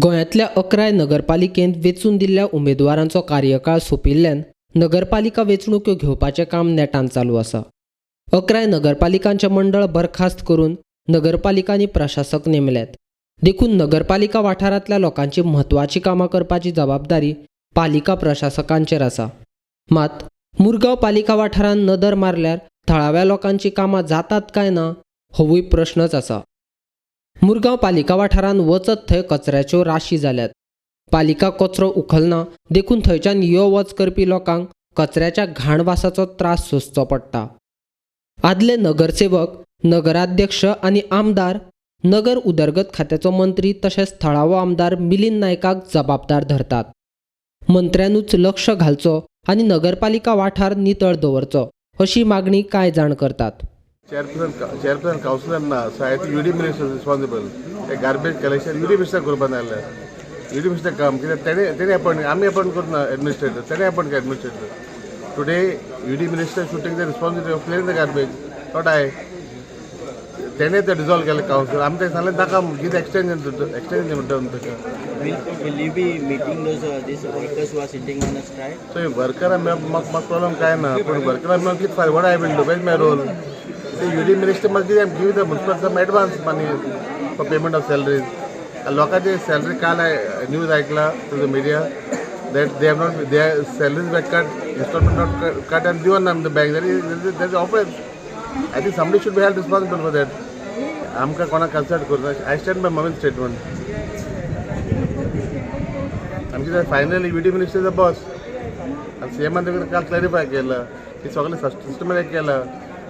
गोंयांतल्या 11 नगरपालिकेंत वेंचून दिल्ल्या उमेदवारांचो कार्यकाळ सोंपिल्ल्यान नगरपालिका वेंचणुक्यो घेवपाचें काम नेटान चालू आसा. 11 नगरपालिकांचें मंडळ बरखास्त करून नगरपालिकांनी प्रशासक नेमल्यात. देखून नगरपालिका वाठारांतल्या लोकांची म्हत्वाचीं कामां करपाची जबाबदारी पालिका प्रशासकांचेर आसा. मात मुरगांव पालिका वाठारांत नदर मारल्यार थळाव्या लोकांची कामां जातात काय ना होवूय प्रश्नच आसा. मुरगांव पालिका वाठारांत वचत थंय कचऱ्याच्यो राशी जाल्यात. पालिका कचरो उखलना देखून थंयच्यान यो वच करपी लोकांक कचऱ्याच्या घाण वासाचो त्रास सोंसचो पडटा. आदले नगरसेवक, नगराध्यक्ष आनी आमदार, नगर उदरगत खात्याचो मंत्री तशेंच थळावो आमदार मिलिंद नायकाक जबाबदार धरतात. मंत्र्यानूच लक्ष घालचो आनी नगरपालिका वाठार नितळ दवरचो अशी मागणी कांय जाण करतात. चेअरपर्सन कावन्सिलर ना, so I think UD minister responsible. ते गार्बेज कलेक्शन युडी मिनिस्टर करपा जाय जाल्यार युडी मिनिस्टर काम, कित्याक तेणें अपॉयंट, आमी अपॉयंट करूं एडमिनिस्ट्रेटर, तेणें अपॉयंट केला administrator. Today UD minister should take the responsibility of clearing the garbage, not I. तेणें ते डिजॉल्व केलें कावन्सिल. आमी तें सांगलें नाका, give extension म्हणटा ताका. Will you be meeting those these workers who are sitting on a strike? So वर्करा म्हाका म्हाका प्रॉब्लम कांय ना, पूण वर्करा मेळून कितें फायदो? What I will do? Where my role? ते UD minister must give the municipal some advance money for payment of salaries. लोकांचे सॅलरी, काल न्यूज ऐकला through the media that they have not, their salaries were cut, installment not cut and given on the bank. That is offence. I think somebody should be held responsible for that. आमकां कोणाक consult करूं. I stand by Mervyn statement. आमचे finally UD minister is a boss आनी C एमान ताका काल clarify केलं की सगळें सिस्टमॅटीक केलं,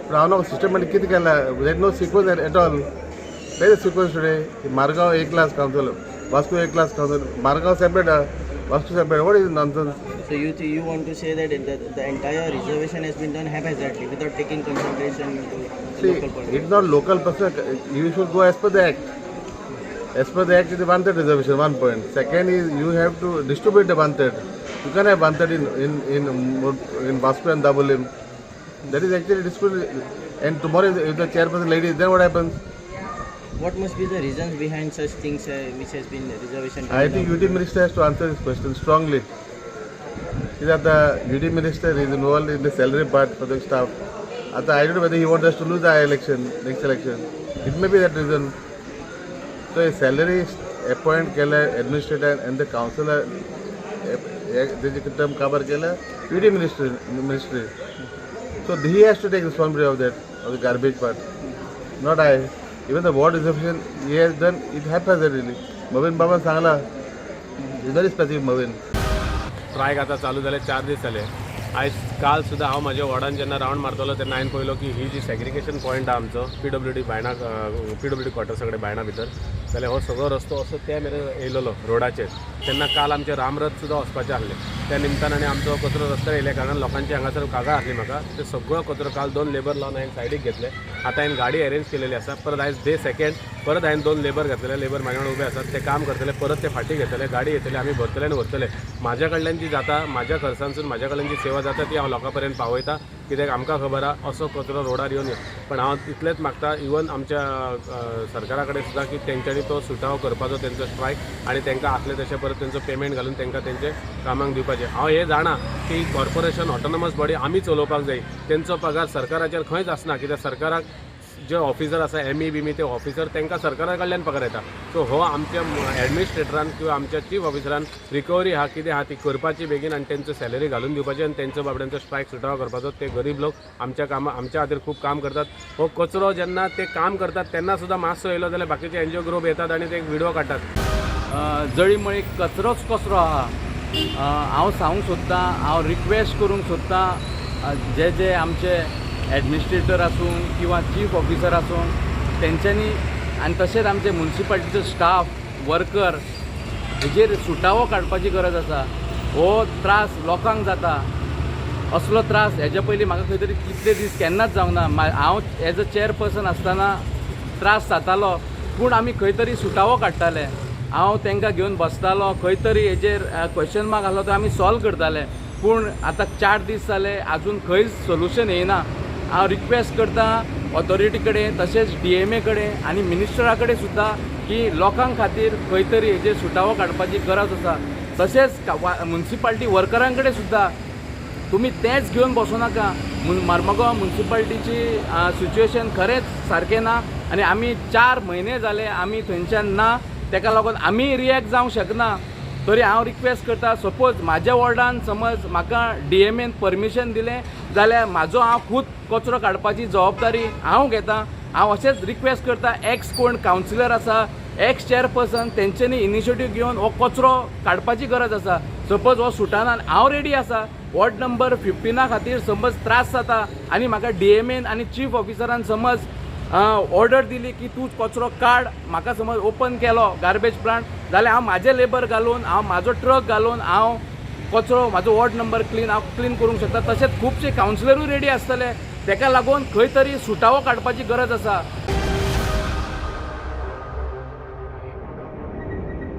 पूण हांव न्हू सिस्टमॅटीक कितें केलां. There no sequence at all. Where is sequence today? Margao A class council, Vasco A class council, Margao separate, Vasco separate. What is nonsense? So you want to say that the entire reservation has been done haphazardly without taking consideration to the See, local politics. It's not local person. You should go as per the act. As per the act, it is one third reservation, one point. Second is you have to distribute the one third. You can have one third in Vasco and Dabolim. That is actually disputed. And tomorrow, if the chairperson lady, then what happens? What must be the reasons behind such things which has been reservation I done think now? UD minister has to answer this question strongly. See that the UD minister is involved in the salary part for the staff. I don't know whether he wants us to lose our election, next election. It may be that reason. So a salary appoint केलं administrator and the councillor, तेजे term काबार केलं UD ministry. So he has to take responsibility of that, of the garbage part. Not I. Even the ward reservation he has done it haphazardly. Mervyn बाबान सांगला, is very specific Mervyn. Strike आतां चालू जाले 4 दीस जाले. आयज काल सुद्दां हांव म्हाज्या वॉर्डान जेन्ना रावंड मारतलो तेन्ना हांवें पळयलो की ही जी सेग्रिगेशन पॉयंट आहा आमचो पीडब्ल्यूडी बायणा, पीडब्ल्यूडी क्वॉर्टर्सा कडेन बायणा भितर, जाल्यार हो सगळो रस्तो असो त्या मेरेन येयलेलो रोडाचेर. तेन्ना काल आमचें रामरथ सुद्दां वचपाचें आसलें. त्या निमतान आनी आमचो कचरो रस्त्यार येयल्या कारणान लोकांची हांगासर कागाळ आसली म्हाका. ते सगळो कचरो काल दोन लेबर लावन हांवें सायडीक घेतले. आतां हांवें गाडी अरेंज केलेली आसा. परत आयज डे सेकेंड, परत हांवें दोन लेबर घातलेले. लेबर म्हाज्या वांगडा उबे आसात, ते काम करतले. परत ते फाटीं घेतले, गाडी येतली, आमी भरतले आनी व्हरतले. म्हाज्या कडल्यान जी जाता, म्हाज्या खर्चांसून म्हाज्या कडल्यान जी सेवा जाता ती हांव लोकां पर्यंत पावयता, कित्याक आमकां खबर आहा असो कचरो रोडार येवन. पण हांव इतलेंच मागता इवन आमच्या सरकारा कडेन सुद्दां की तेंच्यांनी तो सुटावो करपाचो तेंचो स्ट्रायक आनी तांकां आसले तशें परत तेंचो पेमेंट घालून तांकां तेंचे कामाक दिवपाचें. हांव हें जाणा की कॉर्पोरेशन ऑटोनॉमस बॉडी आमी चलोवपाक जाय. तेंचो पगार सरकाराचेर खंयच आसना, कित्याक सरकाराक जे ऑफिसर आसा, एमई बिमी, ते ऑफिसर तांकां सरकारा कडल्यान पगार येता. सो हो आमच्या एडमिनिस्ट्रेटरान किंवा आमच्या चीफ ऑफिसरान रिकवरी आहा कितें आहा ती करपाची बेगीन आनी तेंचो सॅलरी घालून दिवपाची आनी तेंचो बाबड्यांचो स्ट्रायक सुटावो करपाचो. ते गरीब लोक आमच्या कामा आमच्या खातीर खूब काम करतात. हो कचरो जेन्ना ते काम करतात तेन्ना सुद्दां मातसो येयलो जाल्यार बाकीचे एनजीओ ग्रुप येतात आनी ते व्हिडिओ काडटात. जळीमळी कचरोच कचरो आहा. हांव सांगूंक सोदतां, हांव रिक्वेस्ट करूंक सोदतां, जे जे आमचे एडमिनिस्ट्रेटर आसूं किंवा चीफ ऑफिसर आसूं, तेंच्यांनी आनी तशेंच आमचे मुन्सिपाल्टीचो स्टाफ वर्कर हेजेर सुटावो काडपाची गरज आसा. हो त्रास लोकांक जाता. असलो त्रास हेज्या पयलीं म्हाका खंय तरी कितले दीस केन्नाच जावंक ना. हांव एज अ चेअरपर्सन आसतना त्रास जातालो, पूण आमी खंय तरी सुटावो काडटाले. हांव तांकां घेवन बसतालो, खंय तरी हेजेर क्वेश्चन मार्क आसलो तो आमी सॉल्व करताले. पूण आतां 4 दीस जाले, आजून खंयच सोल्युशन येयना. हांव रिक्वेस्ट करता ऑथॉरिटी कडेन, तशेंच डीएमए कडेन आनी मिनिस्टरा कडेन सुद्दां. की लोकां खातीर खंय तरी हेजेर सुटावो काडपाची गरज आसा. तशेंच मुन्सिपाल्टी वर्करां कडेन सुद्दां तुमी तेंच घेवन बसूं नाका. मार्मागोवा मुन्सिपाल्टीची सिच्युएशन खरेंच सारकें ना आनी आमी 4 म्हयने जाले आमी थंयच्यान ना. तेका लागून आमी रिएक्ट जावंक शकना. तरी हांव रिक्वेस्ट करता, सपोज म्हाज्या वॉर्डान समज म्हाका डीएमएन परमिशन दिलें जाल्यार म्हाजो हांव खूद कचरो काडपाची जबाबदारी हांव घेता. हांव अशेंच रिक्वेस्ट करता, एक्स कोण कावन्सिलर आसा, एक्स चेअरपर्सन, तेंच्यांनी इनिशिएटीव घेवन हो कचरो काडपाची गरज आसा. सपोज हो सुटाना, हांव रेडी आसा. वॉर्ड नंबर 15 खातीर समज त्रास जाता आनी म्हाका डीएमएन आनी चीफ ऑफिसरान समज ऑर्डर दिली की तूं कचरो काड, म्हाका समज ओपन केलो गार्बेज प्लांट जाल्यार हांव म्हाजे लेबर घालून, हांव म्हाजो ट्रक घालून हांव कचरो म्हाजो वॉर्ड नंबर क्लीन हांव क्लीन करूंक शकता. तशेंच खुबशे कावन्सिलरूय रेडी आसतले. तेका लागून खंय तरी सुटावो काडपाची गरज आसा.